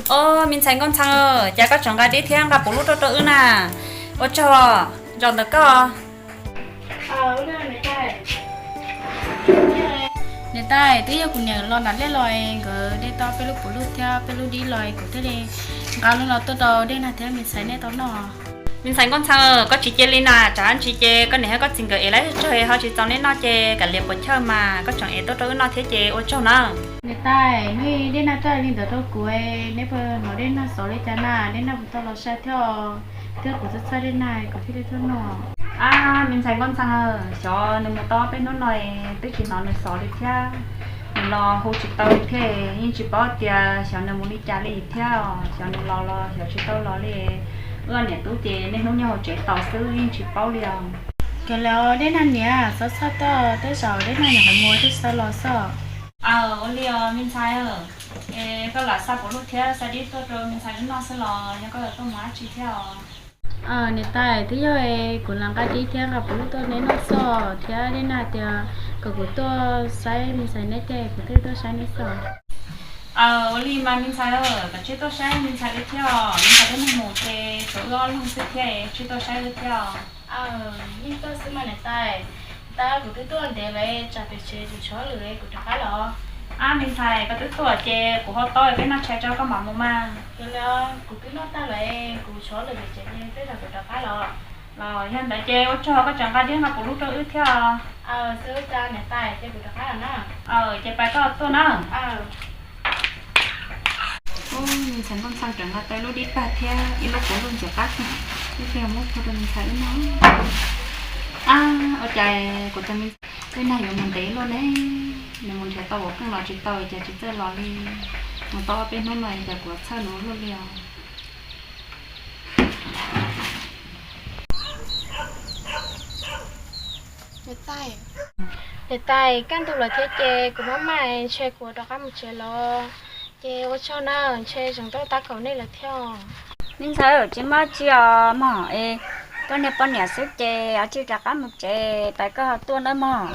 Os, me ntxhais Nkauj Ntxhee, cas koj tseem nqa dib thiab nqa puv lub tuaj rau wb na? Ua tsaug, zaum ntawm koj. Niam tais, twb yog kuv niam los nram liaj los, nkawd de tau peb lub puv lub thiab peb lub dib los, kuv thiaj li nqa lub no tuaj rau Dej Nag thiab me ntxhais nej tau noj. Me ntxhais Nkauj Ntxhee, koj tsis cia li na, tsam ntsis ces koj niam thiab koj txiv nkawd ev lawm tsawg ho tsis txaus nej noj ces kav liam puas chawj mas koj tseem ev tuaj rau wb noj thiab ces ua tsaug na. Niam tais, nej Dej Nag coj li ntawd rau kuv, neb puas hnov Dej Nag xov li cas na? Dej Nag puas tau los sai thiab? Thiab kuv txhawj txhawj Dej Nag kuv thiaj li tuaj noj. Ab, me ntxhais Nkauj Ntxhee, xyov nws mus tau peb hnub no twb tsis hnov nws xov li thiab. Nws los hu tsis tau li thiab, yeej tsis paub tias xyov nws mus li cas li thiab, xyov nws los los xyov tsis tau los li. Wb niam tub ces niaj hnub nyob hauv tsev tos xwb yeej tsis paub li os. Kawg li os Dej Nag niam, txhob txhawj, tej zaum Dej Nag nyuam qhuav mus twb sawv los xwb. Aw, ua li os me ntxhais, es koj lam xa puv lub thiab xa dib tuaj rau me ntxhais wb noj xwb los yog koj yuav tuaj mus dab tsi thiab os? Niam tais, twb yog kuv lam nqa dib thiab nqa puv lub tuaj neb noj xwb thiab Dej Nag tias kom kuv tuaj saib me ntxhais neb ces kuv thiaj tuaj saib neb xwb. Aw, ua li mas me ntxhais, koj tsis tuaj saib me ntxhais wb thiab os, me ntxhais wb mus ces tshuav wb ob leeg xwb thiab, tsis tuaj saib wb thiab os. Yeej tuaj xwb mas niam tais, tab kuv twb tuaj ntev lawm, tsam pem tsev kuv tshuav lwm kuv rov qab los. Ab me ntxhais, koj twb tuaj ces kuv hau tau peb noj tshais tso koj mam mus mas. Yog li, kuv twb noj tag lawm, kuv tshuav lwm pem tsev ces peb los kuv rov qab los. Los yog ntawd ces ua tsaug koj tseem nqa dib nqa puv lub rau wb thiab os. Xwb cas niam tais, ces kuv rov qab los na. Ces pais koj tuaj na. Ub, me ntxhais Nkauj Ntxhee tseem nqa tau lub dib pag thiab ib lub puv lub ntxiv qab, ib pliag muab phua rau me ntxhais wb noj. Ab, ua cas kuv tus me Dej Nag yuav mus ntev luaj ne, nws mus nrhiav tau ua qeej los tsis tau cas tsis txawj los li. Mus tau ob peb hnub no cas kuv txhawj nws luaj li os. Niam tais, kaj ntug lawm thiab ces kuv maj mam ntshe kuv rov qab mus tsev los. Ces ua tsaug na, ntshe tseem tuaj tab kaum nej lawm thiab. Me ntxhais, tsis muaj tsi os mog, es tuaj nrhiav poj niam xwb ces cia li rov qab mus tsev, pais koj ho tuaj nawb mog.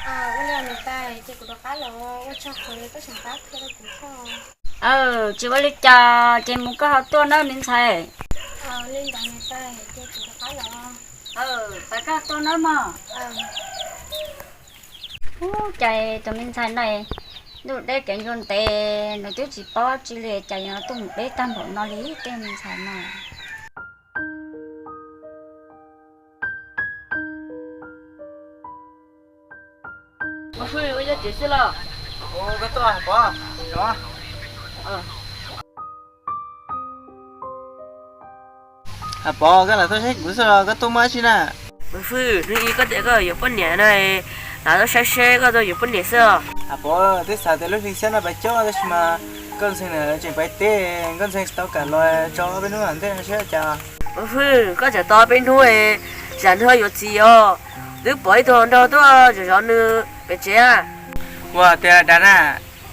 Ua li niam tais, ces kuv rov qab los, ua tsaug qhov koj tseem tab qhia rau kuv thiab. Aw, tsis ua li cas, ces mus koj ho tuaj nawb me ntxhais. Li ntawd niam tais, ces kuv rov qab los. Aw, pais koj tuaj nawb mog. Ub, cas tus me ntxhais no ntuj deb kev ncua ntev, nws twb tsis paub tsi li cas yuav tuaj mus deb tag npaum no li tej me ntxhais no. Ua hwj, ua nyob tsev xwb los? Koj tuaj, Pov. Pov, koj lam tuaj saib kuv xwb los koj tuaj muaj dab tsi na? Hwj, hnub ib koj tias koj yuav poj niam no, lam tuaj saib seb koj yuav poj niam xwb os. Pov, twb xav tias lub hli xiab no pais cob tab sis mas Nkauj Ntxhee tseem pais teb, Nkauj Ntxhee tsis tau kam los tso peb hnub tom ntej no seb cas. Hwj, koj tseem tos peb hnub, tsam nws ho yuav txiv os. Twb pom ib tug hluas nraug tuaj zov zov nws pem tsev. Ua tias dav na,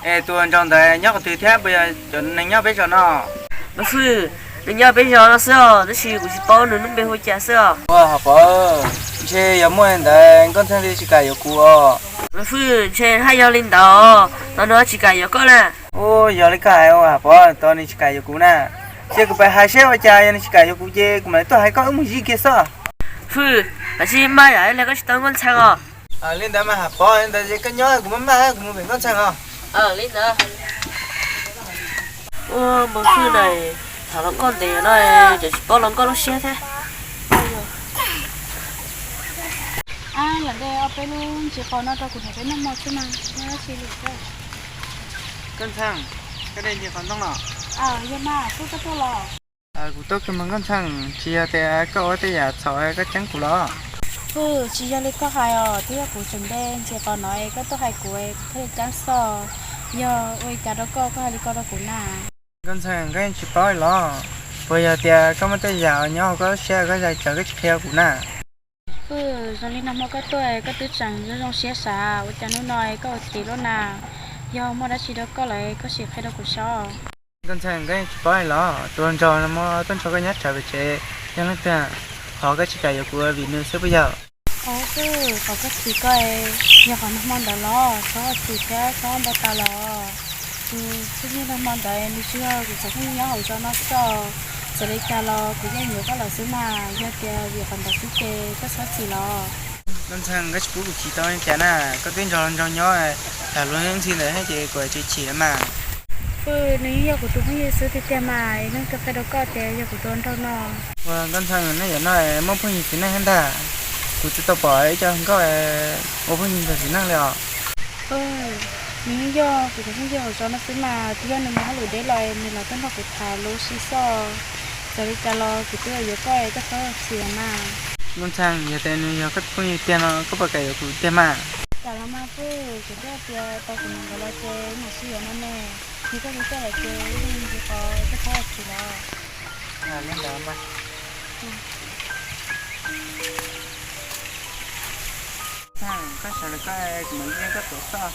es tus hluas nraug ntawd nyob qhov twg thiab puas yog cov neeg nyob peb zos no? Hwj, nws nyob peb zos no xwb os, tab sis kuv tsis paub nws lub npe hu cas xwb os. Ua Pov, ntshe yog muaj li ntawd Nkauj Ntxhee thiaj tsis kam yuav kuv os. Hwj, ntshe haj yog li ntawd, tos nws tsis kam yuav koj na. Ua yog li koj hais Pov, tos nws tsis kam yuav kuv na. Ces kuv pais hais seb ua cas yog nws tsis kam yuav kuv ces kuv mam li tuaj hais koj wb mus zij kiag xwb. Hwj, tab sis maj yam li koj tsis tau Nkauj Ntxhee os. Li ntawd mas Pov, li ntawd ces koj nyob kuv maj maj kuv mus pem Nkauj Ntxhee os. Li ntawd. Ua npawg Hwj na, tham hluas nkauj ntev no, ces tsis paub hluas nkauj lub siab thiab. Ab, lam de ob peb lub ntsis qos no rau kuv nrog peb noj mov xwb mas, nyob dab tsi li thiab? Nkauj Ntxhee, koj de ntsis qos ntoo los? Yog mas, koj tuaj los? Kuv tuaj kawg mas Nkauj Ntxhee, tsis yog tias koj ua tej yam txhaum koj tseeb kuv los? Hwj, tsis yog li koj hais os, twb yog kuv tseem de ntsis qos no es koj tuaj hais kuv es kuv thiaj li tseeb xwb. Yog ua li cas rau koj, koj hais li ko rau kuv na? Nkauj Ntxhee, koj yeej tsis paub los? Puas yog tias koj muaj tej yam nyob hauv koj lub siab koj zais tsawv koj tsis qhia kuv na? Hwj, zoo li nag hmo koj tuaj koj twb tseem zoo zoo siab sav, ua cas hnub no koj ua txiv loj na? Yog muaj dab tsi rau koj lawm koj sim qhia rau kuv saib. Nkauj Ntxhee, koj yeej tsis paub los? Tus hluas nraug no tuaj nrog koj nyob tsam pem tsev, yog leej twg? Qhov koj tsis kam yuav kuv vim nws xwb puas yog? Xwb, qhov koj txiv koj yog qhov nag hmo ntawd los txhob txwm thiab txhob npau taws los. Tus txiv neej nag hmo ntawd nws tsis yog kuv cov phooj ywg nyob hauv zos no xwb, txawm li cas los kuv yeej yuav koj lawm xwb mas. Yog tias vim qhov ntawd xwb ces koj txhob txwm los. Nkauj Ntxhee, koj tsis pub kuv chim tau li cas na, koj twb nrog luag nraug nyob tag luag ntxhi ntawd thiab ces kuv tsis chim mas. Pw, nws yeej yog kuv tus phooj ywg xwb tiag tiag mas, yeej kawg qhia rau koj tias yog kuv tus hluas nraug no. Ua Nkauj Ntxhee, nej yam no muaj phooj ywg txiv neej thiab ntag, kuv tsis tau pom ib co nkauj ua phooj ywg ntawm txiv neej li os. Nws yeej yog kuv tus phooj ywg hauv zos no xwb mas, twb yog nws mus hauj lwm deb los nws los tuaj nrog kuv tham lub sij xoj, txawm li cas los kuv twb yuav koj, koj txhob txwm mas. Nkauj Ntxhee, yog tias nws yog koj tus phooj ywg tiag no koj puas kam yuav kuv tiag mas? Kam los mas pw, kuv twb hais tias tau kuv niam nkawd los ces mam sib yuav no ne. Yog koj twb coj lawm ces yeej tsis qhov koj txhob txwm los. Li ntawd mas. Koj sawv daws koj, kuv mam li koj tuav xoj.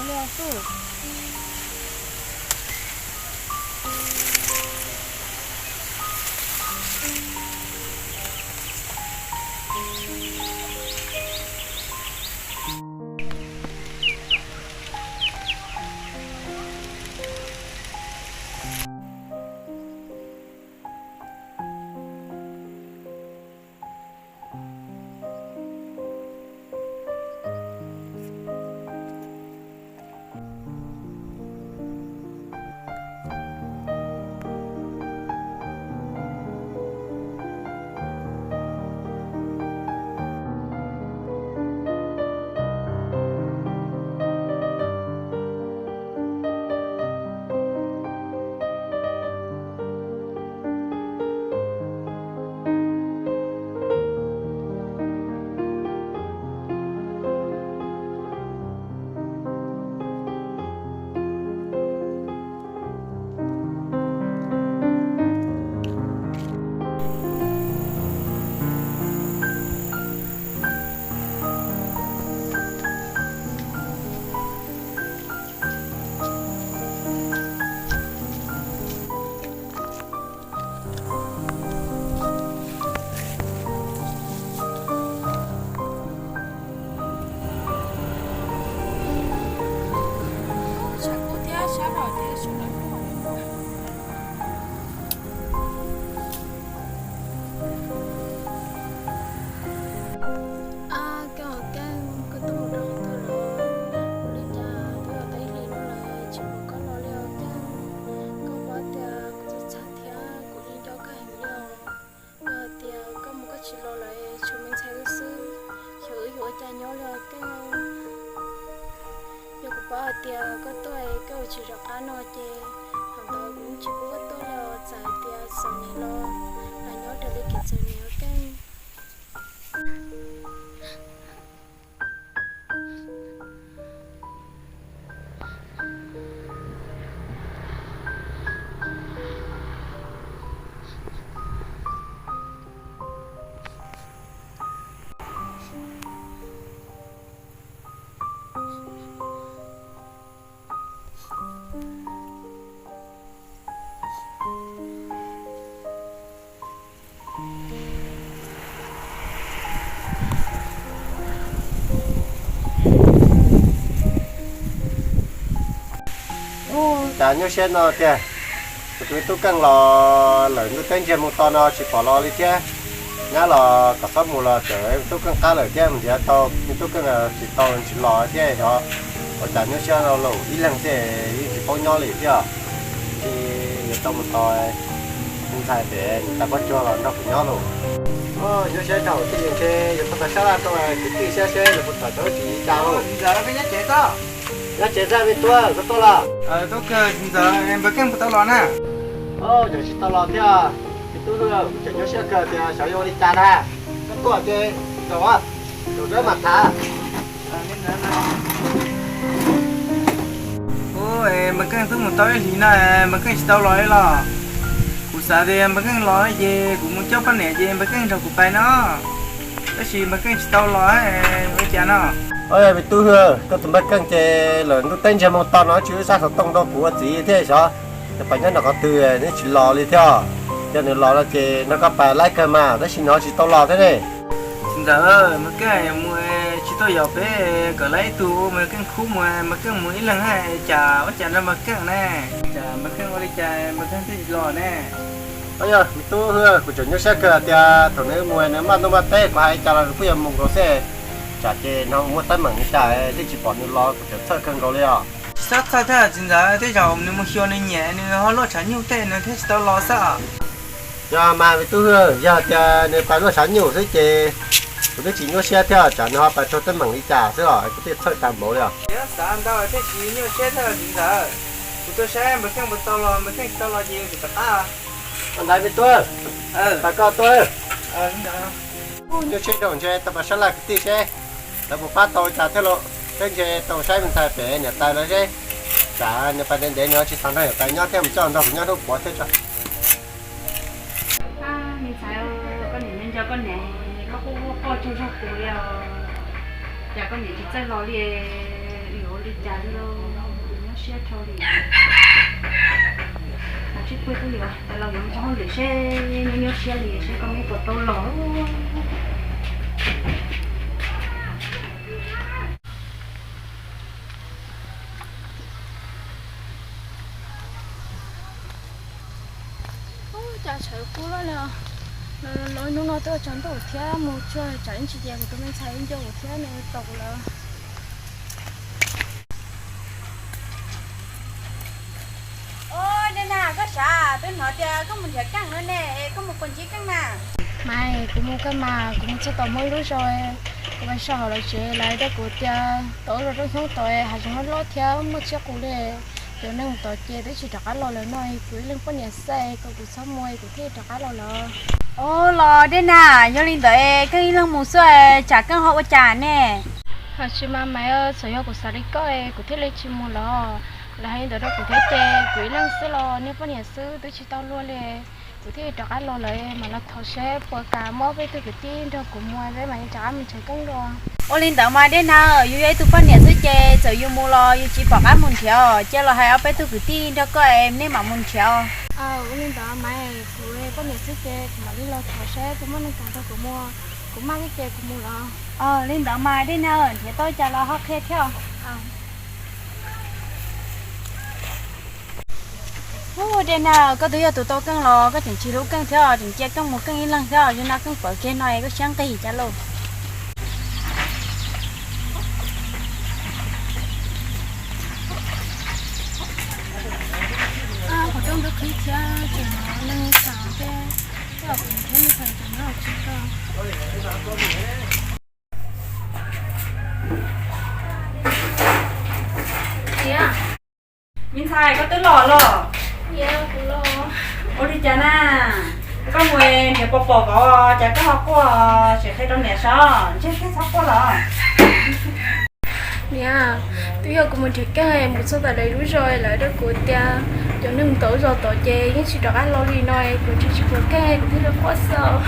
Li os pw. Ab, Keej, Keej, koj twb mus rau qhov twg los? Ua li cas twb yuav tau ib hlis no lawm tsis pom koj los li os Keej. Koj paub tias kuv txhawj txhawj thiab kuv yeej nco koj heev li os. Yog hais tias koj mus koj tsis los lawm tshuav me ntxhais wb xwb, xyov wb yuav ua cas nyob li os Keej. Yog kuv paub hais tias koj tuaj es koj yuav tsis rov qab no ces thaum ntawd kuv yeej tsis pub koj tuaj li os, txawm hais tias txom nyem los los nyob raws li kev txom nyem os Keej. Ub, cas nyuaj siab no tiag. Kuv tus me tub Keej los lawm ntuj teb ntsiag moo to no tsis pom los li thiab. Nyab los kom txhob mus los txawm me tub Keej qab lawm thiab, mus nrhiav tau me tub Keej tsis tau tsis los thiab os. Ua cas nyuaj siab no los ib leeg xwb yeej tsis paub nyob li thiab. Ntshe yuav tau mus tos me ntxhais pem tag pob tsuas los nrog kuv nyob lauj. Nyuaj siab dhau thiab, ntshe yuav tau tau sab laj rau kwv tij saib seb lawv puas txawv tau tsis li cas lauj. Nyob tsev zaj me tub, koj tuaj los? Tub Keej, txiv ntxawm, Npawg Keej puas tau los na? Tseem tsis tau los thiab. Me tub, kuv tseem nyuaj siab kawg tias xyov yuav ua li cas na. Koj tuaj ces zaum, zaum dawb mam tham. Ub, Npawg Keej twb mus tau ib hlis no, Npawg Keej tsis tau los li los? Kuv xav tias Npawg Keej los ces kuv mus coj poj niam ces Npawg Keej nrog kuv pais no, tab sis Npawg Keej tsis tau los, ua li cas no? Me tub, koj tus Npawg Keej ces lawm ntuj teb ntsiag moo to no tsis wb sab xov tooj rau kuv ua txiv thiab xyov nws pais nyob nram qhov twg nws tsis los li thiab. Yog nws los no ces nrog koj pais laib kawg mas, tab sis nws tsis tau los thiab ne. Ntxawm, Mas Keej mus tsis tuaj yos peb, kom lawv ib tug Mas Keej khub mus, Mas Keej mus ib leeg hab, cas ua cas nrog Mas Keej ne? Cas Mas Keej ua li cas Mas Keej thiaj tsis los ne? Yog me tub Hwj, kuv tseem nyuaj siab kawg tias thaum nws mus nws maj ntuj maj teb, kuv hais cas los nws kuj yuav mus nkaus xwb. Tsam ces no muaj teeb meem li cas thiaj tsis pom nws los, kuv tseem txhawj kawg nkaus li os. Tsis txhob txhawj thiab txiv ntxawm, tej zaum nws mus xyuas nws niam nws ho luaj tshav nyuj tej nws thiaj tsis tau los xwb. Yog mas me tub Hwj, yog tias nws pais luaj tshav nyuj xwb ces kuv twb tsis nyuaj siab thiab, tsam nws ho pais raug teeb meem li cas xwb os, kuv thiaj txhawj tag npaum li os. Xav ntau thiaj tsis nyuaj siab thiab txiv ntxawm. Kuv tuaj saib Mas Keej puas tau los, Mas Keej tsis tau los ces kuv rov qab. Ntawd me tub, pab koj tuaj. Nyuaj siab rau ntshe tau pab sab laj kwv tij seb lawv puas pab tau cas thiab lauj. Peb ntshe tau saib me ntxhais pem niam tais lawv seb, tsam nws pais ntev ntev nws tsis xav nrog niam tais nyob thiab, mus coj nrog kuv nyob hnub puav thiab tso. Me ntxhais, koj niam nco koj niam, koj quaj quaj quaj tsaug zog kuv li os. Cas koj niam tsis txawj los li, yuav ua li cas li lauj, nyuaj siab dhau li. Mas tsis pw twb li os, tas los yuav mus txog hauj lwm seb nyuaj nyuaj siab li seb koj niam puas tau los. Ub, cas tshawv kub loj li os. Lawv hnub no twb tsaus ntuj thiab, mus tsuag tsam ib ntsis ces kuv tus me ntxhais nco kuv thiab nws tos kuv lawm. Ua, Dej Nag, koj sav, twb hnov tias koj mus nrhiav Keej no ne, koj mus puas ntsib Keej na? Mas kuv mus kawg mas, kuv mus txog tom muaj ib lub zos, kuv pais so hauv lawv tsev, lawv hais rau kuv tias tom lub zos rooj xyoob tod hav zoov loj thiab muaj tsiaj qus li. Cov neeg tod ces twb tsis rov qab los lawm no, kuv ib leeg poj niam xwb, kom kuv txhob mus kuv thiaj rov qab los lawm. Ua los Dej Nag, yog li ntawd Keej ib leeg mus xwb, tsam Keej ho ua cas ne? Hais tsis mas Maiv, txawm yog kuv xav li koj kuv thiaj li tsis mus los. Lawv hais li ntawd rau kuv thiab ces kuv ib leeg xwb los niag poj niam xwb twb tsis tau luag li. Kuv thiaj li rov qab los lawm, mam los thov seb puas kam muaj peb tug kwv tij nrog kuv mus, peb mam li rov qab mus nrhiav Keej dua. Ua li ntawd mas Dej Nag, yus yog ib tug poj niam xwb ces txawm yus mus los yus tsis pom qab mus nrhiav, cia los hais ob peb tug kwv tij nrog koj es nej mam mus nrhiav. Ua li ntawd mas kuv poj niam xwb ces kuv mam li los thov seb puas muaj neeg kam nrog kuv mus, kuv maj thiab ces kuv mus los. Li ntawd mas Dej Nag, nrhiav tau cas los ho qhia thiab. Ub, Dej Nag, koj twb yog tus tau Keej los koj tseem tsis hlub Keej thiab, tseem cia Keej mus Keej ib leeg thiab, yog no Keej pawv kiag no es koj siab nqig cas lauj? Qhov rooj twb qhib thiab, tseem hnov neeg xav thiab, tej zaum kuv thiab me ntxhais tseem nyob tsis tau. Me ntxhais, koj twb los los? Ua li cas na? Koj mus nrhiav pom pom vauv cas koj ho quaj, tseem qhia rau niam saib, ntsej thiab txhob quaj los. Niam, twb yog kuv mus nrhiav Keej, mus txog tom lawv lub zos lawv rau kuv tias cov neeg ntawd zos tod ces yeej tsis rov qab los li no, kuv nrhiav tsis pom Keej kuv thiaj li quaj xwb.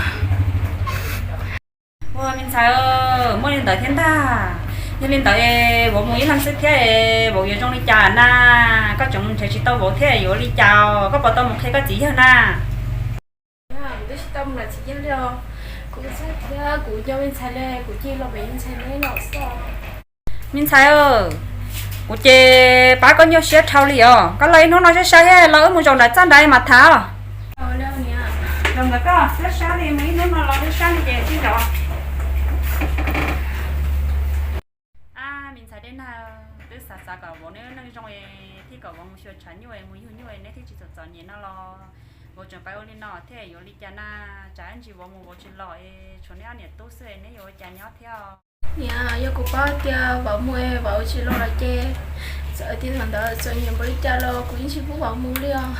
Ua me ntxhais, muaj li ntawd thiab ntag. Yog li ntawd es vauv mus ib leeg xwb thiab es vauv yuav zoo li cas na? Koj tseem mus nrhiav tsis tau vauv thiab yuav ua li cas? Koj puas tau mus qhia koj txiv yawg na? Kuv twb tsis tau mus nrhiav txiv yawg li os. Kuv txhawj thiab kuv nco me ntxhais li, kuv cia los pem me ntxhais neb no xwb. Me ntxhais, kuv ces pab koj nyuaj siab dhau li os. Koj los ib hnub no sab sab thiab los wb mus zaum nram txaj nrad mas tham. Zaum ntawd koj sab sab li, mus ib hnub no los sab sab li ces tsis zaum. Ab, me ntxhais Dej Nag, twb xav xav kom vauv neb neej zoo thiaj kom vauv mus xyuas tshav nyuj mus yug nyuj neb thiaj tsis txom txom nyem no los vauv tseem pab ua li no thiab yuav li cas na? Tsam ib ntsis vauv mus vauv tsis los, tshuav neb ob niam tub xwb neb yuav ua cas nyob thiab? Niam, yog kuv paub tias vauv mus vauv tsis los lawm ces txawm tias thaum ntawd txom nyem npaum li cas los kuv yeej tsis pub vauv mus li os.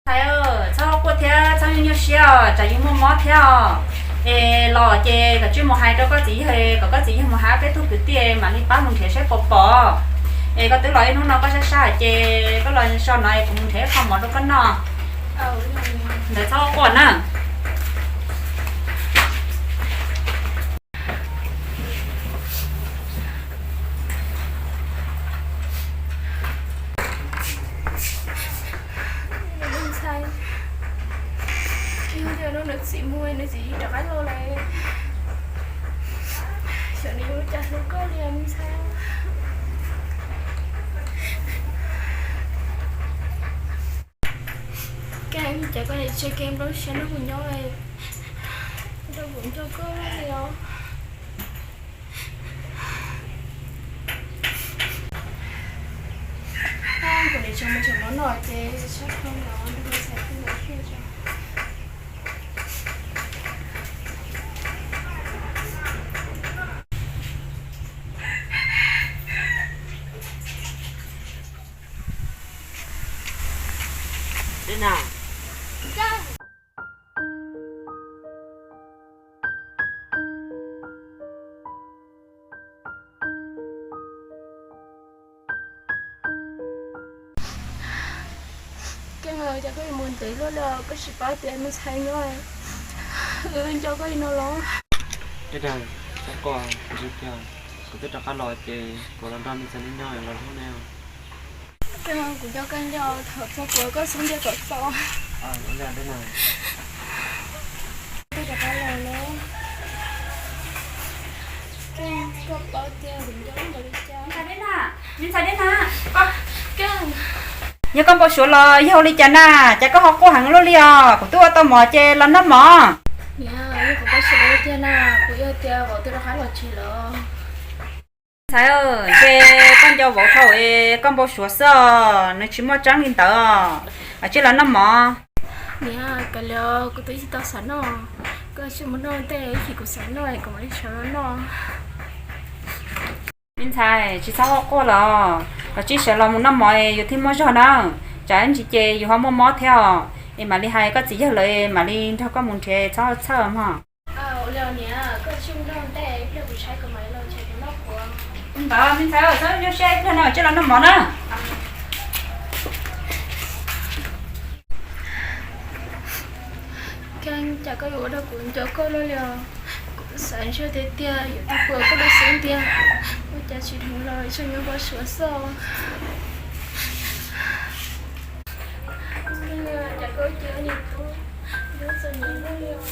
Ntxhais, txhob quaj thiab txhob nyuaj siab os, tsam yus muaj mob thiab os. Es los ces koj tsij mus hais rau koj txiv yawg, kom koj txiv yawg mus hais peb tug kwv tij mam li pab mus nrhiav saib puas pom. Es koj twb los ib hnub no koj sab sab ces koj los so no es kuv mus nrhiav ib qho mov rau koj noj. Ntxhais txhob quaj na. Mus nws txiv rov qab los lawm. Xyov nws yuav ua cas hlub koj li me ntxhais. Koj, cas koj niam tseg kev nplooj siab nrog kuv nyob, nrog kuv nco koj li os. Kuv niam tseg mus tseem mov noj ces sab no los nrog me ntxhais pw ntawd thiaj tso. Keej, cas koj yuav mus ntev luaj li, koj tsis paub tias me ntxhais nyob, wb nco koj li no los? Dab Neeg, txhob quaj, kuv twb rov qab los ces kuv los nrog me ntxhais nyob nyob los hlub nej. Keej, kuv nco koj li os, thaum txog kuv koj xub ntiag kom txaus. Koj rov qab los los. Keej, koj paub tias kuv nco koj npaum li cas. Me ntxhais Dab Neeg, Keej, yog koj npau suav los yog ua li cas na, cas koj ho quaj heev luaj li os? Kuv twb ua tau mov ces los noj mov. Niam, yog kuv npau suav tiag na, kuv yog tias vauv twb rov qab los tsev lawm. Ntxhais, ntshe koj nco vauv dhau es koj npau suav xwb os, nws tsis muaj tseeb li ntawd os. Cia los noj mov. Niam, kav liam, kuv twb tsis tau xav noj, koj cia mus noj ntej, ib chim kuv xav noj kuv mam li sawv los noj. Me ntxhais, tsis txhob quaj los, kav tsij sawv los mus noj mov es yus thiaj muaj zog na. Tsam ib ntsis ces yus ho muaj mob thiab os. Es mam li hais koj txiv yawg lawv mam li nrog koj mus nrhiav, txhob txhawj mog. Ntawd me ntxhais, txhob nyuaj siab ib pliag no, cia los noj mov na. Keej, cas koj yuav ua rau kuv nco koj luaj li os. Kuv xav ntshe tiag tiag yuav tau pw koj lub xub ntiag, ua cas tsis dheev los tseem yuav npau suav xwb. Keej, cas koj cia niam tub nyob txom nyem luaj li os.